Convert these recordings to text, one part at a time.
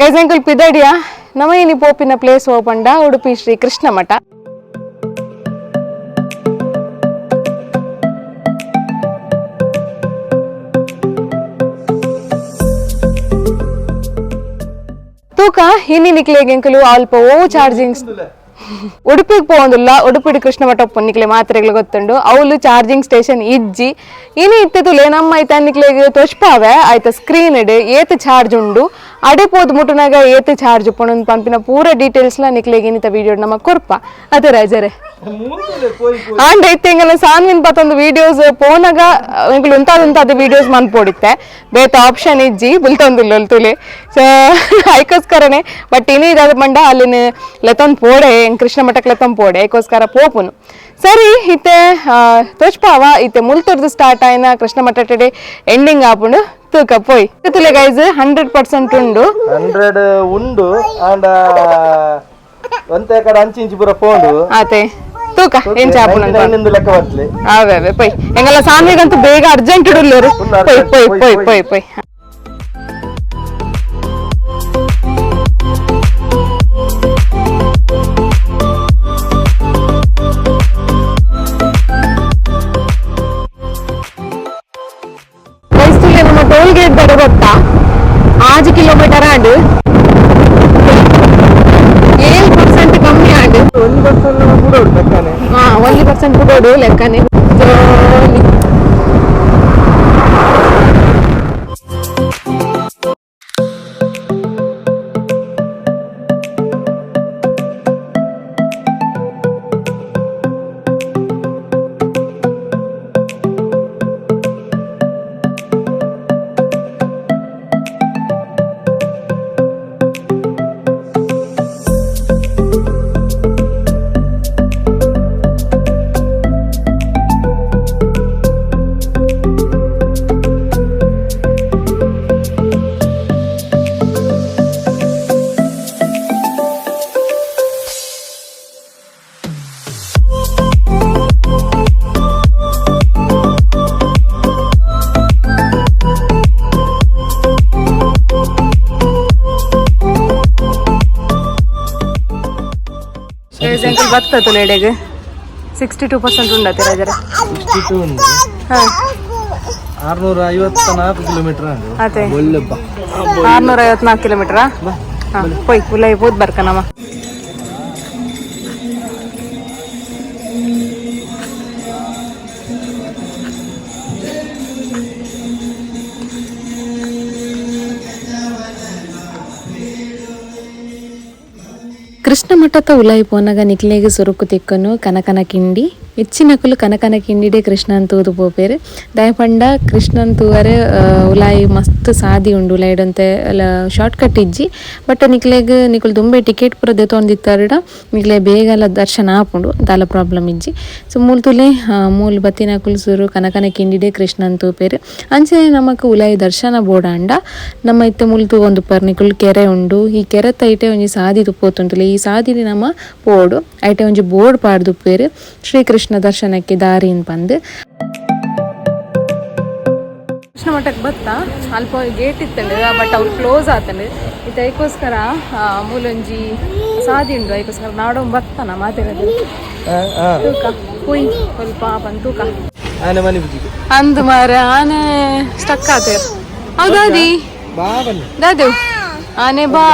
Guys ಎಂಕುಲು ಪಿದಡಿಯ ನಮ ಇನಿ ಪೋಪಿನ ಪ್ಲೇಸ್ ಓಪಂಡ ಉಡುಪಿ ಶ್ರೀ ಕೃಷ್ಣ ಮಠ. ತೂಕ ಇನಿ ನಿಕ್ಲೆಗ್ ಎಂಕುಲು ಅಲ್ಪ ಓ ಚಾರ್ಜಿಂಗ್ ಉಡುಪಿಗೆ ಪೋವೊಂದುಲ್ಲ. ಉಡುಪಿಡ್ ಕೃಷ್ಣ ಮಠ ನಿಕ್ಲೆ ಮಾತ್ರೆಗಳು ಗೊತ್ತುಂಡು, ಅವ್ಲು ಚಾರ್ಜಿಂಗ್ ಸ್ಟೇಷನ್ ಇಜ್ಜಿ. ಇನಿ ಇತ್ತೆ ನಮ್ಮ ಐತ ನಿಕ್ಲೆಗ್ ತೋಚ್ಪಾವೆ ಆಯ್ತ ಸ್ಕ್ರೀನ್ ಇಡ್ ಏತ್ ಚಾರ್ಜ್ ಉಂಡು, ಅಡೆ ಪೋದು ಮುಟ್ಟುನಾಗ ಏತ್ ಚಾರ್ಜ್ ಉಪ್ಪುಂಡು ಪನ್ಪಿನ ಪೂರ ಡೀಟೇಲ್ಸ್ ಲ ನಿಕ್ಲೆಗ್ ಇನ್ನಿತ ವಿಡಿಯೋ ನಮ್ಮ ಕೊರ್ಪ ಅದೇ ರಾಜರೇ. ಆಂಡ ಇತ್ತೆ ಎಂಗಲ ಸಾನ್ವಿನ್ ಪತ್ತೊಂದು ವಿಡಿಯೋಸ್ ಪೋನಾಗ ಎಂಕುಲು ಉಂತಾದ ಉಂತಾದ ವಿಡಿಯೋಸ್ ಮನ್ಪೋಡಿತ್ತೆ, ಬೇತ ಆಪ್ಷನ್ ಇಜ್ಜಿ ಬುಲ್ತೊಂದುಲ್ಲ ತುಲೆ. ಸೊ ಐಕೋಸ್ಕರನೇ ಬಟ್ ಇನಿ ಇದಾದ ಪಂಡ ಅಲ್ಲಿನ ಲೆತ್ತೊಂದು ಪೋಡೆ ಕೃಷ್ಣ ಮಠಕ್ಕೆ ಲೆತ್ತೊಂದು ಪೋಡೆ ಐಕೋಸ್ಕರ ಪೋಪುನು. ಸರಿ ಇತ್ತೆ ತೋಚ್ಪಾವ ಇತ್ತೆ ಮುಲ್ತೊರ್ದು ಸ್ಟಾರ್ಟ್ ಆಯ್ನ ಕೃಷ್ಣ ಮಠ ಎಂಡಿಂಗ್ ಆಪುಂಡು. ತೂಕ ಪೋಯ್ ತುಲೆ ಗೈಸ್ 100% ಉಂಡು. 100 ಉಂಡು ಅಂಡ್ ಒಂತೆ ಕಡೆ ಅಂಚಿ ಇಂಚಿ ಪೂರ ಪೋಂಡು. ಆತೆ ತೂಕ ಏನ್ ಚಾಪುನ 99 ಲೆಕ್ಕ ಬರ್ತಲೆ. ಅವೇ ಅವೇ ಪೊಯ್ ಎಂಗಲ್ಲ ಸಾನ್ವಿಗಂತೂ ಬೇಗ ಅರ್ಜೆಂಟ್ ಇಡುಲ್ಲೇರು. ಪೊಯ್ ಪೊಯ್ ಪೊಯ್ ಪೊಯ್ ಪೊಯ್. ವಯಸ್ಸುಲೆ ನಮ್ಮ ಟೋಲ್ ಗೇಟ್ ದಡ ಗೊತ್ತಾ 6 ಕಿಲೋಮೀಟರ್ ಆಂಡ್ 7% ಕಮ್ಮಿ ಆಂಡ್. 1% ಕೂಡ ಲೆಕ್ಕನೆ. ಹಾ 1% ಬಿಡೋಡು ಲೆಕ್ಕನೆ ಜೋಲಿ. ಎಂಕುಲು ಬರ್ತದೆ ಲೇಡೆಗೆ 62% ಉಂಡತ್ತೆ ರಾಜರ. 62 ಉಂಡು. ಹಾ. 654 ಕಿಲೋಮೀಟರ್ ಉಂಡು. ಅದೇ. ಒಳ್ಳೆ ಬಾ. 654 ಕಿಲೋಮೀಟರಾ? ಹಾ ಪೊಯ್ ಉಲೈ ಪೋದ್ ಬರ್ಕನಮ್ಮ. ಕೃಷ್ಣ ಮಠದ ಉಲಾಯಿ ಪೋನಾಗ ನಿಕ್ಲೆಗ್ ಸುರುಕು ತಿಕ್ಕನು ಕನಕನ ಕಿಂಡಿ. ಹೆಚ್ಚಿನಕುಲು ಕನಕನ ಕಿಂಡಿಡೆ ಕೃಷ್ಣನ್ ತೂದು ಪೋಪೇರು. ದಾಯಪಂಡ ಕೃಷ್ಣನ್ ತೂವರೆ ಉಲಾಯಿ ಮಸ್ತ್ ಸಾದಿ ಉಂಡು, ಉಲಾಯಿಡಂತೆ ಶಾರ್ಟ್ ಕಟ್ ಇಜ್ಜಿ. ಬಟ್ ನಿಕ್ಲೆಗ್ ನಿಕುಲು ದುಂಬೆ ಟಿಕೆಟ್ ಪೂರ ದೆತೊಂದಿತ್ತಾರಡ ನಿಕ್ಲೆ ಬೇಗಲ ದರ್ಶನ ಆಪುಂಡು, ದಾಲ ಪ್ರಾಬ್ಲಮ್ ಇಜ್ಜಿ. ಸೊ ಮೂಲು ತುಲೆ ಮೂಲು ಬತ್ತಿನಕುಲು ಸುರು ಕನಕನ ಕಿಂಡಿಡೆ ಕೃಷ್ಣನ್ ತೂಪೇರು. ಅಂಚನೆ ನಮಕ್ ಉಲಾಯಿ ದರ್ಶನ ಬೋಡಾಂಡ ನಮ್ಮ ಇತ್ತೆ ಮೂಲು ತೂವೊಂದು ಪರ್ ನಿಕುಲು ಕೆರೆ ಉಂಡು. ಈ ಕೆರೆ ತೈಟೆ ಒಂಜಿ ಸಾದಿ ಪೋತುಂಟುಲೆ, ಈ ಸಾದಿಲಿ ನಮ್ಮ ಪೋಡು ಐಟೆ ಒಂಜಿ ಬೋರ್ಡ್ ಪಾಡ್ದುಪ್ಪೇರು ಶ್ರೀಕೃಷ್ಣ ದರ್ಶನಕ್ಕೆ ದಾರಿನ್ ಪಂದ್. ಕೃಷ್ಣ ಮಠಕ್ಕೆ ಬತ್ತ ಅಲ್ಪ ಗೇಟ್ ಇತ್ತಂಡು, ಬಟ್ ಅವ್ರು ಕ್ಲೋಸ್ ಆತಂಡು. ಇದು ಐಕೋಸ್ಕರ ಮೂಲೊಂಜಿ ಸಾದಿ ಉಂಡು, ಐಕೋಸ್ಕರ ನಾಡೊಂದು ಬತ್ತನ ಮಾತೆರದು. ತೂಕ ಪುಯ್ ಸ್ವಲ್ಪ ಪಂದ್ ತೂಕ. ಆನೆ ಮನೆ ಬುಜ್ಜಿಗೆ. ಅಂದು ಮಾರೆ ಆನೆ ಸ್ಟಕ್ ಆತೆ. ಹೌದಾದಿ. ಬಾ ಬನ್ನಿ. ದಾದೇವ್ ಆನೆ ಬಾ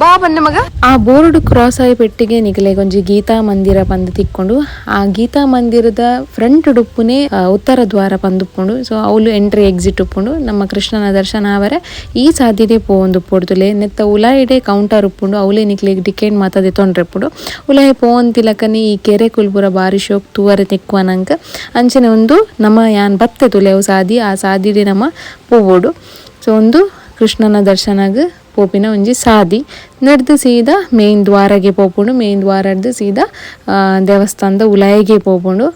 ಬಾ ಬನ್ನಿ ಮಗ. ಆ ಬೋರ್ಡ್ ಕ್ರಾಸ್ ಆಯಿ ಪೆಟ್ಟಿಗೆ ನಿಗಲೆಗೊಂಜಿ ಗೀತಾ ಮಂದಿರ ಪಂದ್ ತಿಕ್ಕೊಂಡು, ಆ ಗೀತಾ ಮಂದಿರದ ಫ್ರಂಟ್ ಉಡುಪುನೆ ಉತ್ತರ ದ್ವಾರ ಪಂದುಪ್ಪುಂಡು. ಸೊ ಅವ್ಲು ಎಂಟ್ರಿ ಎಕ್ಸಿಟ್ ಉಪ್ಪುಂಡು. ನಮ್ಮ ಕೃಷ್ಣನ ದರ್ಶನ ಅವರೆ ಈ ಸಾಧ್ಯತೆ ಪೋವೊಂದು ಪೊಡ್ದುಲೆ. ನೆತ್ತ ಉಲಾಯಿಡೆ ಕೌಂಟರ್ ಉಪ್ಪುಂಡು, ಅವ್ಲೆ ನಿಕ್ಲೆಗ್ ಟಿಕೆಟ್ ಮಾತ ದೆತೊಂಡ್ರೆಪ್ಪುಂಡು. ಉಲಾಯಿ ಪೋವೊಂತಿಲಕನೆ ಈ ಕೆರೆ ಕುಲ್ಪುರ ಬಾರಿ ಶೋಕ್ ತೂವರೆ ತಿಕ್ಕುವನಂಕ. ಅಂಚನೆ ಒಂದು ನಮ್ಮ ಯಾನ್ ಬತ್ತೆ ತುಲೆ ಅವು ಸಾದಿ, ಆ ಸಾದಿಡೆ ನಮ್ಮ ಪೋವೊಡು. ಸೊ ಒಂದು ಕೃಷ್ಣನ ದರ್ಶನಗ್ ಪೋಪಿನ ಒಂಜಿ ಸಾದಿ ನೆಡ್ದು ಸೀದಾ ಮೇನ್ ದ್ವಾರಗೆ ಪೋಪುಂಡು. ಮೇನ್ ದ್ವಾರಡ್ದು ಸೀದಾ ದೇವಸ್ಥಾನದ ಉಲಾಯಿಗೆ ಪೋಪುಂಡು.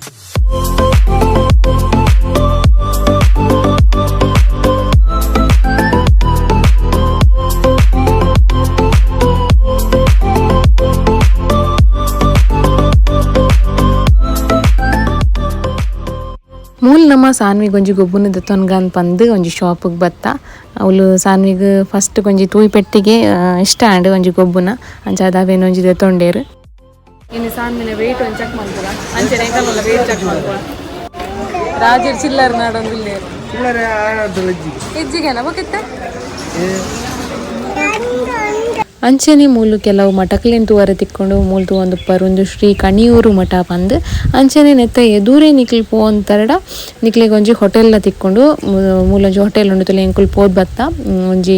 ಮೂಲ್ ನಮ್ಮ ನಮ್ಮ ಸಾನ್ವಿಗ್ ಒಂಜಿ ಗೊಬ್ಬುನ ದೆತ್ತೊನ್ಗಂದ್ ಪಂದ್ ಒಂಜಿ ಶಾಪ್ಗ್ ಬತ್ತ. ಅವ್ಲು ಸಾನ್ವಿಗ್ ಫಸ್ಟ್ ಒಂಜಿ ತೂಯಿ ಪೆಟ್ಟಿಗೆ ಇಷ್ಟ ಆಂಡ್ ಒಂಜಿ ಗೊಬ್ಬುನ, ಅಂಚಾದ್ ಅವೇನ್ ಒಂಜಿ ದೆತ್ತೊಂಡೇರು. ಇನ್ನು ಸಾನ್ವಿನ ವೆಯ್ಟ್ ಒಂಜಿ ಚೆಕ್ ಮಲ್ಪುಗ, ಅಂಚನೆ ಎಂಕಲ್ನ ವೆಯ್ಟ್ ಚೆಕ್ ಮಲ್ಪುವ. ರಾಜರ್ ಚಿಲ್ಲರ್ ನಾಡೊಂದುಲ್ಲೇರು. ಇಜ್ಜಿಗೆನ ಬೊಕಿತ್ತೆ. ಅಂಚನೆ ಮೂಲು ಕೆಲವು ಮಠಕ್ಲೆನ್ ತೂವರೆ ತಿಕ್ಕೊಂಡು. ಮೂಲು ತೂವೊಂದುಪ್ಪರ್ ಉಂದು ಶ್ರೀ ಕಣಿಯೂರು ಮಠ ಪಂದ್. ಅಂಚನೆ ನೆತ್ತ ಎದುರೇ ನಿಕ್ಲ್ ಪೋವೊಂತರಡ ನಿಕ್ಲೆಗ್ ಒಂಜಿ ಹೋಟೆಲ್ ತಿಕ್ಕೊಂಡು. ಮೂಲೊಂಜಿ ಹೋಟೆಲ್ ಉಂಡು ತುಲೆ, ಎಂಕುಲು ಪೋದ್ ಬತ್ತ, ಒಂಜಿ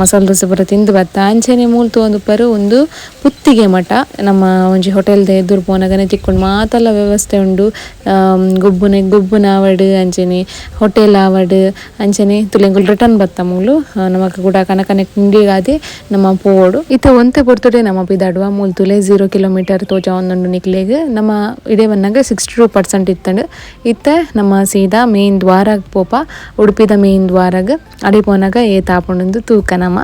ಮಸಾಲೆ ದೋಸೆ ಪೂರ ತಿಂದು ಬತ್ತ. ಅಂಚನೆ ಮೂಲು ತೂವೊಂದುಪ್ಪರ್ ಉಂದು ಪುತ್ತಿಗೆ ಮಠ. ನಮ್ಮ ಒಂಜಿ ಹೋಟೆಲ್ದ ಎದುರು ಪೋನಗನೆ ತಿಕ್ಕೊಂಡು. ಮಾತಲ ವ್ಯವಸ್ಥೆ ಉಂಡು, ಗೊಬ್ಬುನ ಗೊಬ್ಬುನ ಆವಡ್, ಅಂಚನೆ ಹೋಟೆಲ್ ಆವಡ್. ಅಂಚನೆ ತುಲೆ ಎಂಕುಲು ರಿಟರ್ನ್ ಬತ್ತ. ಮೂಲು ನಮಕ್ ಕೂಡ ಕನಕನೆ ಇಂಡಿಗಾದೆ ನಮ್ಮ ಪೋವೊಡು. ಇತ್ತೆ ಒಂತೆ ಪೊರ್ತುಡೆ ನಮ್ಮ ಪಿದಾಡುವ. ಮೂಲು ತುಲೆ 0 ಕಿಲೋಮೀಟರ್ ತೋಜಾವೊಂದುಂಡು ನಿಕ್ಲೆಗ್. ನಮ್ಮ ಇಡೆ ಬನ್ನಗ 62% ಇತ್ತಂಡು. ಇತ್ತೆ ನಮ್ಮ ಸೀದಾ ಮೇನ್ ದ್ವಾರಗ್ ಪೋಪ, ಉಡುಪಿದ ಮೇನ್ ದ್ವಾರಗ್. ಅಡೆ ಪೋನಾಗ ಏತ್ ಆಪುಂಡುಂದು ತೂಕ ನಮ.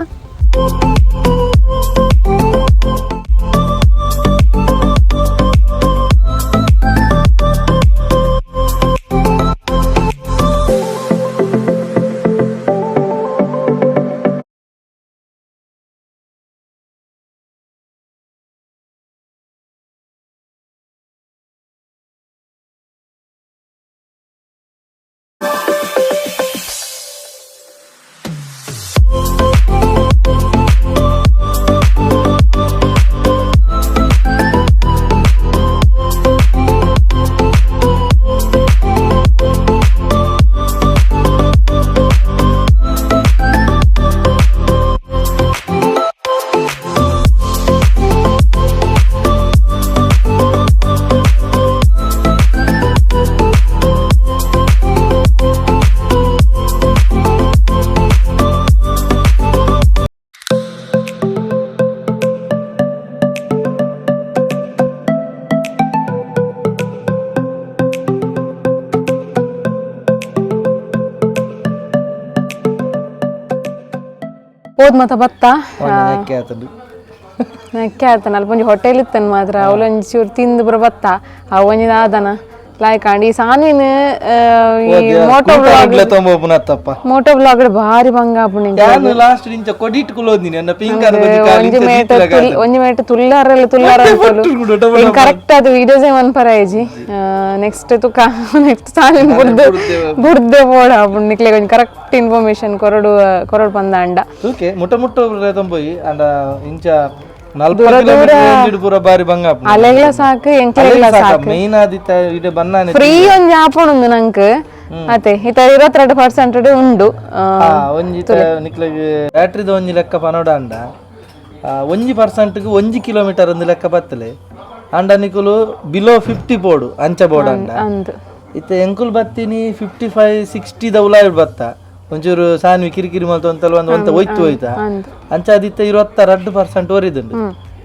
ಪೋದ್ ಮತ ಬತ್ತ. ನೆಕ್ಕೆ ಆತನ. ಅಲ್ಪ ಒಂಜಿ ಹೋಟೆಲ್ ಇತ್ತನ್ ಮಾತ್ರ, ಅವ್ಲೊಂಜಿ ಚೂರು ತಿಂದು ಪೂರ ಬತ್ತ. ಅವು ಒಂಜಿ ದಾದನ ಲಾಯ್ಕ್ ಆಂಡ್. ಈ ಸಾನ್ವಿನ್ ಈ Moto blog, Moto blog ಭಾರಿ ಬಂಗ ಆಪುಂಡು ಎಂಕ್. ಯಾನ್ ಲಾಸ್ಟ್ ಇಂಚ ಕೊಡಿಟ್ ಕುಲೋದಿನಿ ಅನ್ನ ಪಿಂಕ್. ಒಂಜಿ ಮೇಟ ಒಂಜಿ ಮೇಟ ತುಲ್ಲಾರಲ್ಲ ತುಲ್ಲಾರ ಕರೆಕ್ಟ್ ಅದು ವಿಡಿಯೋಸ್ ಮನ್ಪರ ಆಯ್ಜಿ. ನೆಕ್ಸ್ಟ್ ತುಕ ನೆಕ್ಸ್ಟ್ ಸಾನಿನ್ ಬುಡ್ದು ಬುಡ್ದೆ ಪೋಡ ಆಪುಂಡು. ನಿಕ್ಲೆಗ್ ಒಂಜಿ ಕರೆಕ್ಟ್ ಇನ್ಫಾರ್ಮೇಶನ್ ಕೊರಡು ಕೊರಡು ಪಂದ ಅಂಡ. ಓಕೆ, ಮುಟ್ಟ ಮುಟ್ಟ ತೊಂಬೋಯಿ ಅಂಡ ಇಂಚ 40 ಕಿಲೋಮೀಟರ್ ಪೂರ ಬಾರಿ ಬಂಗ ಆಪುಂಡು. ಅಲೆಗ್ಲ ಸಾಕು, ಎಂಕ್ಲೆಗ್ಲ ಸಾಕು. ಮೇನ್ ಆದಿತ್ತ ಇಡೆ ಬನ್ನಾನೆ ಫ್ರೀ ಒಂಜಿ ಆಪುಂಡು ನಂಕ್ ಅತೆ. ಇತ್ತ 22% ಉಂಡು. ಒಂಜಿ ನಿಕ್ಲೆಗ್ ಬ್ಯಾಟ್ರಿದ ಒಂಜಿ ಲೆಕ್ಕ ಪನೋಡ ಅಂಡ, 1%ಗ್ 1 ಕಿಲೋಮೀಟರ್ ಒಂದು ಲೆಕ್ಕ ಬತ್ತಲೆ ಅಂಡ ನಿಕುಲು ಬಿಲೋ 50 ಪೋಡು ಅಂಚ ಬೋಡ ಅಂಡ. ಅಂದ್. ಇತ್ತೆ ಎಂಕುಲು ಬತ್ತೀನಿ 55 60 ದ ಉಲಾಯಿಡ್ ಬತ್ತ. ಒಂಚೂರು ಸಾನ್ವಿ ಕಿರಿಕಿರಿ ಮಲ್ತ ಒಂತಲ್ಲ ಒಂದು ಒಂತ ಹೋಯ್ತು ಹೋಯ್ತಾ. ಅಂದ್. ಅಂಚ ಅದಿತ್ತ 22% ಒರಿದುಂಡು.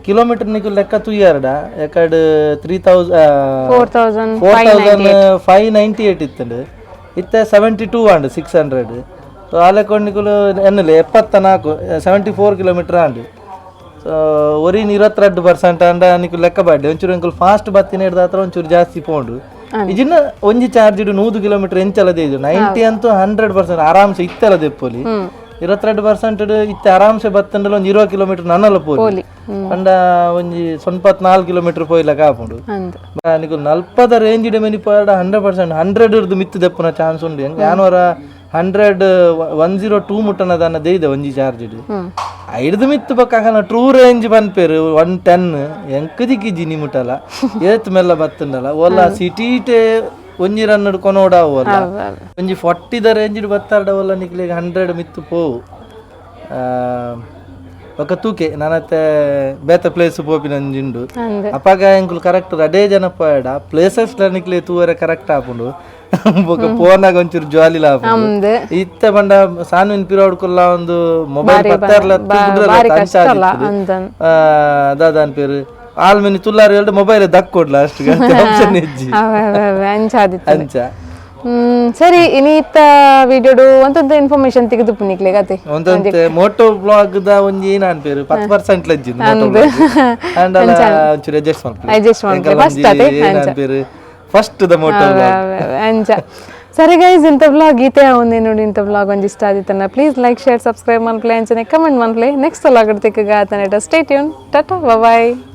ಕಿಲೋಮೀಟರ್ ನಿಕುಲು ಲೆಕ್ಕ ತೂಯಾರ್ಡ ಯಾಕಡ್ 3000 4000 4598 ಇತ್ತಂಡು. ಇತ್ತೆ 72 and 600. So ಆ ಲೆಕ್ಕ ನಿಕುಲು ಎನ್ನಲೆ 74, 74 ಕಿಲೋಮೀಟರ್ ಆಂಡ್. ಸೊ ಒರಿನ್ 22% ಅಂಡ ನಿಕುಲು ಲೆಕ್ಕ ಬಾಡ್ಡೆ. ಒಂಚೂರು ಎಂಕುಲು ಫಾಸ್ಟ್ ಬತ್ತಿನ ಹಿಡ್ದು ಹತ್ರ ಒಂಚೂರು ಜಾಸ್ತಿ ಪೋಂಡು. ಇಜಿನ ಒಂಜಿ ಚಾರ್ಜ್ 100 ಕಿಲೋಮೀಟರ್ ಎಂಚಲ ದೇದು 90 ಅಂತೂ 100% ಆರಾಮ್ಸೆ ಇತ್ತೆಲ್ಲ ದೆಪ್ಪೊಲಿ. 22% ಇತ್ತೆ ಆರಾಮ್ಸೆ ಬತ್ತಂಡಲ ಒಂಜಿ 20 ಕಿಲೋಮೀಟರ್ ನನ್ನಲ ಪೋಲಿ. ಪೋಲಿ. ಪಂಡ ಒಂಜಿ 94 ಕಿಲೋಮೀಟರ್ ಪೋಯ್ಲಕ ಆಪುಂಡು. ಅಂದ್. ನಿಕುಲು ನಲ್ಪದ ರೇಂಜ್ ಮೆನಿ ಪೋಯಡ 100% 100 ಇರ್ದು ಮಿತ್ತು ದೆಪ್ಪುನ ಚಾನ್ಸ್ ಉಂಡು. ಯಾನವರ 100 102 ಮುಟ್ಟನ ದಾನ ದೇಯ್ದೆ ಒಂಜಿ ಚಾರ್ಜ್. ಐಡ್ದು ಮಿತ್ತು ಬೊಕ್ಕ ಟ್ರೂ ರೇಂಜ್ ಪನ್ಪೇರು 110. ಎಂಕ್ ದಿಕ್ಕಿಜಿ ನಿ ಮುಟ್ಟಲ ಏತ್ ಮೆಲ್ಲ ಬತ್ತುಂಡಲ ಓಲ ಸಿಟೀಟೆ ಒಂಜಿ ರನ್ ಕೊನೋಡ ಓಲ ಒಂಜಿ 40 ದ ರೇಂಜ್ ಬತ್ತಾರ್ಡ ಓಲ ನಿಕ್ಲೆಗ್ 100 ಮಿತ್ತು ಪೋವು. ಬೊಕ್ಕ ತೂಕೆ ನಾನತ್ತೆ ಬೇತೆ ಪ್ಲೇಸ್ ಪೋಪಿನ ಒಂಜಿಂಡು. ಅಂದ್. ಅಪಗ ಎಂಕುಲು ಕರೆಕ್ಟ್ ರಡೇ ಜನ ಪೋಯಡ ಪ್ಲೇಸಸ್ ನಿಕ್ಲೆ ತೂವರೆ ಕರೆಕ್ಟ್ ಆಪುಂಡು. ಬೊಕ್ಕ ಪೋನಾಗ ಒಂಚೂರು ಜಾಲಿ ಆಪುಂಡು. ಅಂದ್. ಇತ್ತೆ ಪಂಡ ಸಾನ್ವಿನ್ ಪಿರೋಡ್ ಕುಲ್ಲ ಒಂದು ಮೊಬೈಲ್ ಪತ್ತಾರ್ಲ ಬಾರಿ ಕಷ್ಟ ಅಲ್ಲ ಅಂದ್. ದಾದ ಅನ್ಪೇರು ಆಲ್ ಮಿನಿ ತುಲ್ಲಾರು ಹೇಳ್ದು ಮೊಬೈಲ್ ದಕ್ಕೊಡ್ಲ ಅಷ್ಟು ಆಪ್ಷನ್ ಇಜ್ಜಿ. ಅವೇ ಅವೇ ಅವೇ ಅಂಚಾದಿತ್ತು. ಅಂಚ. ಸರಿ, ಇನಿತ್ತ ವಿಡಿಯೋಡು ಒಂತೊಂದು ಇನ್ಫಾರ್ಮೇಶನ್ ತೆಗೆದು ನಿಕ್ಲೆಗ್ ಅತೆ. ಒಂದಂತೆ ಮೋಟೋ ಬ್ಲಾಗ್ ದ ಒಂಜಿ ಏನ್ ಅನ್ಪೇರು 10% ಲಜ್ಜಿ ಮೋಟೋ ಬ್ಲಾಗ್ ಅಂಡಲ ಒಂಚೂರು ಅಡ್ಜಸ್ಟ್ ಮಲ್ಪುಲೆ. ಅಡ್ಜಸ್ಟ್ ಮಲ್ಪುಲೆ. ಎಂಕಲ್ಲ ಫಸ್ಟ್ ಒಂಜಿ ಅತೆ ಏನ್ ಅಂಚ. ಅನ್ಪೇರು first the Moto blog. ಅಂಚ. ಸರಿ ಗೈಸ್, ಇಂಥ ವ್ಲಾಗ್ ಈತೆ ಒಂದೇ ನೋಡಿ. ಇಂಥ ವ್ಲಾಗ್ ಒಂಜಿ ಇಷ್ಟ ಆದಿತ್ತನ ಪ್ಲೀಸ್ ಲೈಕ್, ಶೇರ್, ಸಬ್ಸ್ಕ್ರೈಬ್ ಮನ್ಪ್ಲೆ, ಅಂಚನೆ ಕಮೆಂಟ್ ಮನ್ಪ್ಲೆ. ನೆಕ್ಸ್ಟ್ ವ್ಲಾಗ್ ತಿಕ್ಕಗ ಆತನೇಟ. Stay tune, tata, bye.